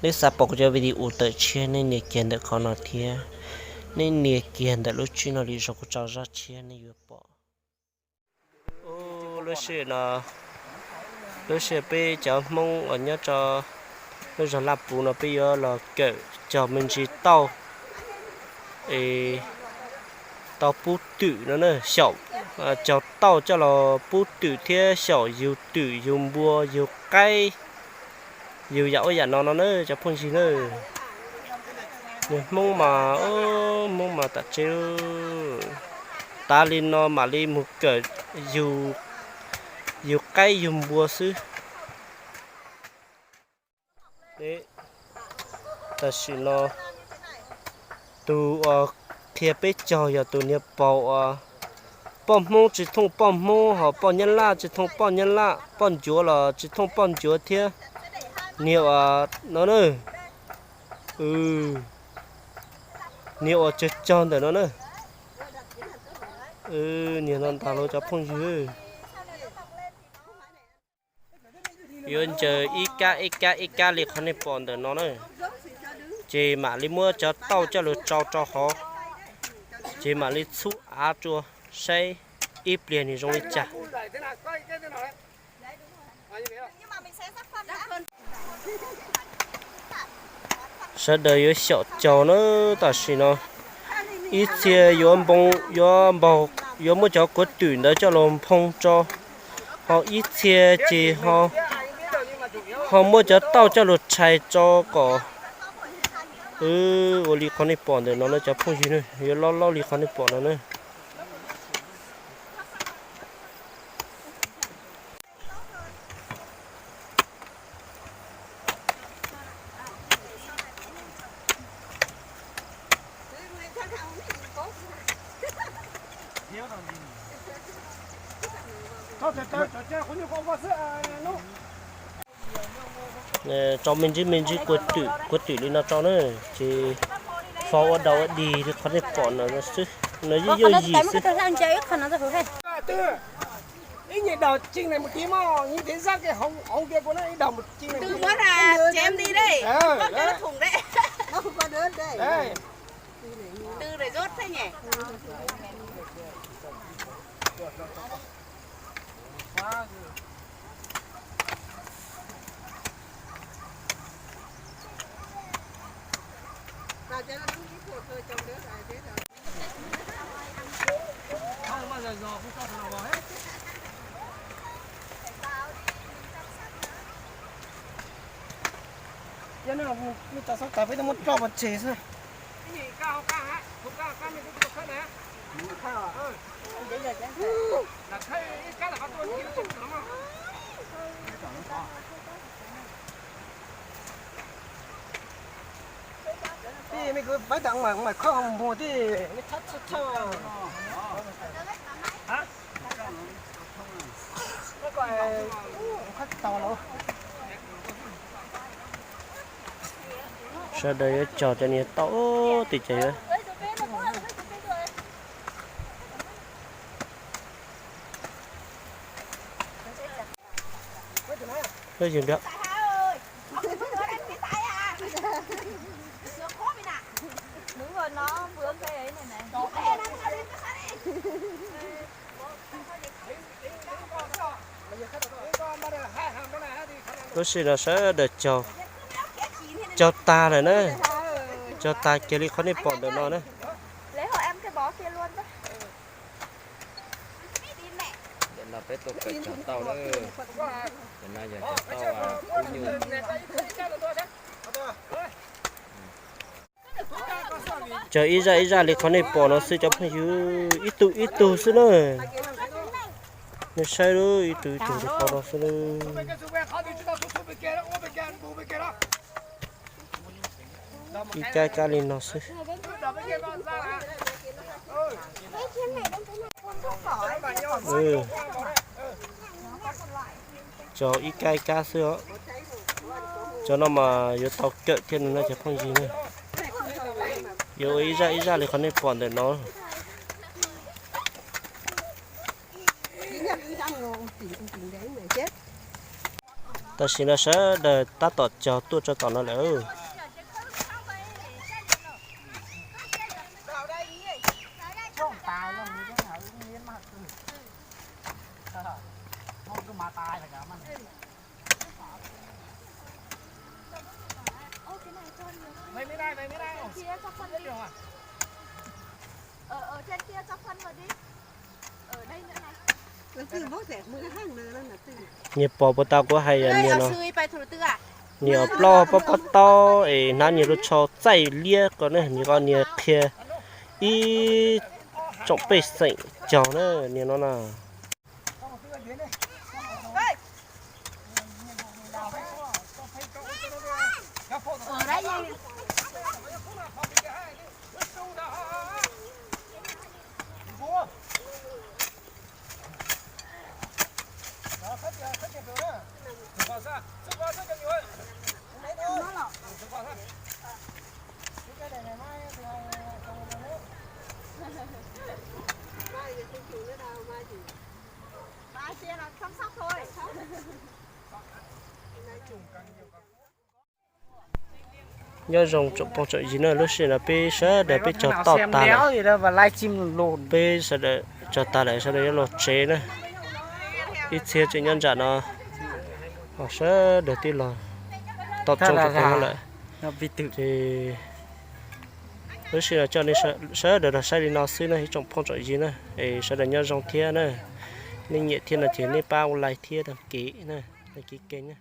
Nej xav pom kuv cov video tawm tshiab nej nias kiag ntawm qhov no thiab, nej nias kiag ntawm lub tswb no li zoo kuv tso zaj tshiab nej yuav pom. Ub, lub sij hawm no, lub sij hawm peb cov Hmoob uas nyob rau lub zos Laj Puv no peb yuav los kawm cog me ntsis tauj, es tau pub twm no na, xyaum, cog tauj coj los pub twm thiab xyaum yug twm yug npua yug qaib, yug yam ub yam no no na cov phooj ywg na. Nws Hmoob mas, Hmoob mas tam tsev, tav li no mam li mus kawm yug, yug qaib yug npua xwb. Tam sim no tus uas qhia peb cog yog tus niag paus uas poj Hmoob tsis thooj poj Hmoob, ho poj Nyab Laj tsis thooj poj Nyab Laj, poj Ncuav los tsis thooj poj Ncuav thiab. Niag uas no na, niag uas cog cog ntawm no na, niag no ntag lauj cov phooj ywg. Yuav ncaws ib kab ib kab ib kab li qhov nej pom ntawm no na, ces mam li muab cov tauj coj los tsau rau hauv, ces mam li txhub av rua saib ib pliag nws zoo li cas. Sawv daws yuav xyaum caug na, tam sim no ib txhia yuav npoo, yuav npaug, yuav muab cov kuav twm ntawd coj los nphoo tso, ho ib txhia ces ho muab cov tauj coj los rhais tso kom ua li qhov nej pom ntawm no na cov phooj ywg, yuav loj loj li qhov nej pom no na. Tso me ntsis me ntsis kuav twm li no tso na, ces faus ua daus ua dig li qhov nej pom no xwb, no yeej yog yim xwb. Cov no, peb muab roj pov tseg xwb. Tej me kwv pab tas mas khawb mus mus tej, khawb tau los. Sawv daws yuav cog cov niag tauj tim ces yuav. Lub sij no sawv daws cog, cog tag lawm na, cog tag kiag li qhov nej pom ntawm no na. Ntawm no peb tuaj kawm cog tauj na. Ntawm no yog cog tauj kub nyuj. Cog ib zaj ib zaj li qhov nej pom no xwb cov phooj ywg, ib tug ib tug xwb na. Nej saib lub ib tug ib tug li qhov no xwb na. Ib kab ib kab li no xwb. Cog ib kab ib kab xwb os. Cov no mas yuav tau kawm thiab no na cov phooj ywg na. Yuav ua ib zaj ib zaj li qhov nej pom ntawm no. Tam sim no sawv daws tab tom cog tuaj tso tom no lawm. Niag pog puas tau kuv hais niag no, niag plaub pob pob taub es hnab niag lub tsho txaij liab ko ne, niag ko niag qhia ib tsoom pej xeem cog na, niag no na. Nyob zoo tsoom phooj tsoom ywg na, lub sij hawm no peb sawv daws peb cog toj tag lawm, peb sawv daws cog tag lawm sawv daws yuav los tsev na. Ib txhia tseem nyob nram no, ho sawv daws twb los tau txog rau pem no lawm. Ces lub sij hawm no coj nej sawv daws los saib li no xwb na ib tsoom phooj tsoom ywg na, es sawv daws nyob zoo thiab na. Nej nyiam thiab no ces nej pab ua like thiab đăng ký na, đăng ký kênh na.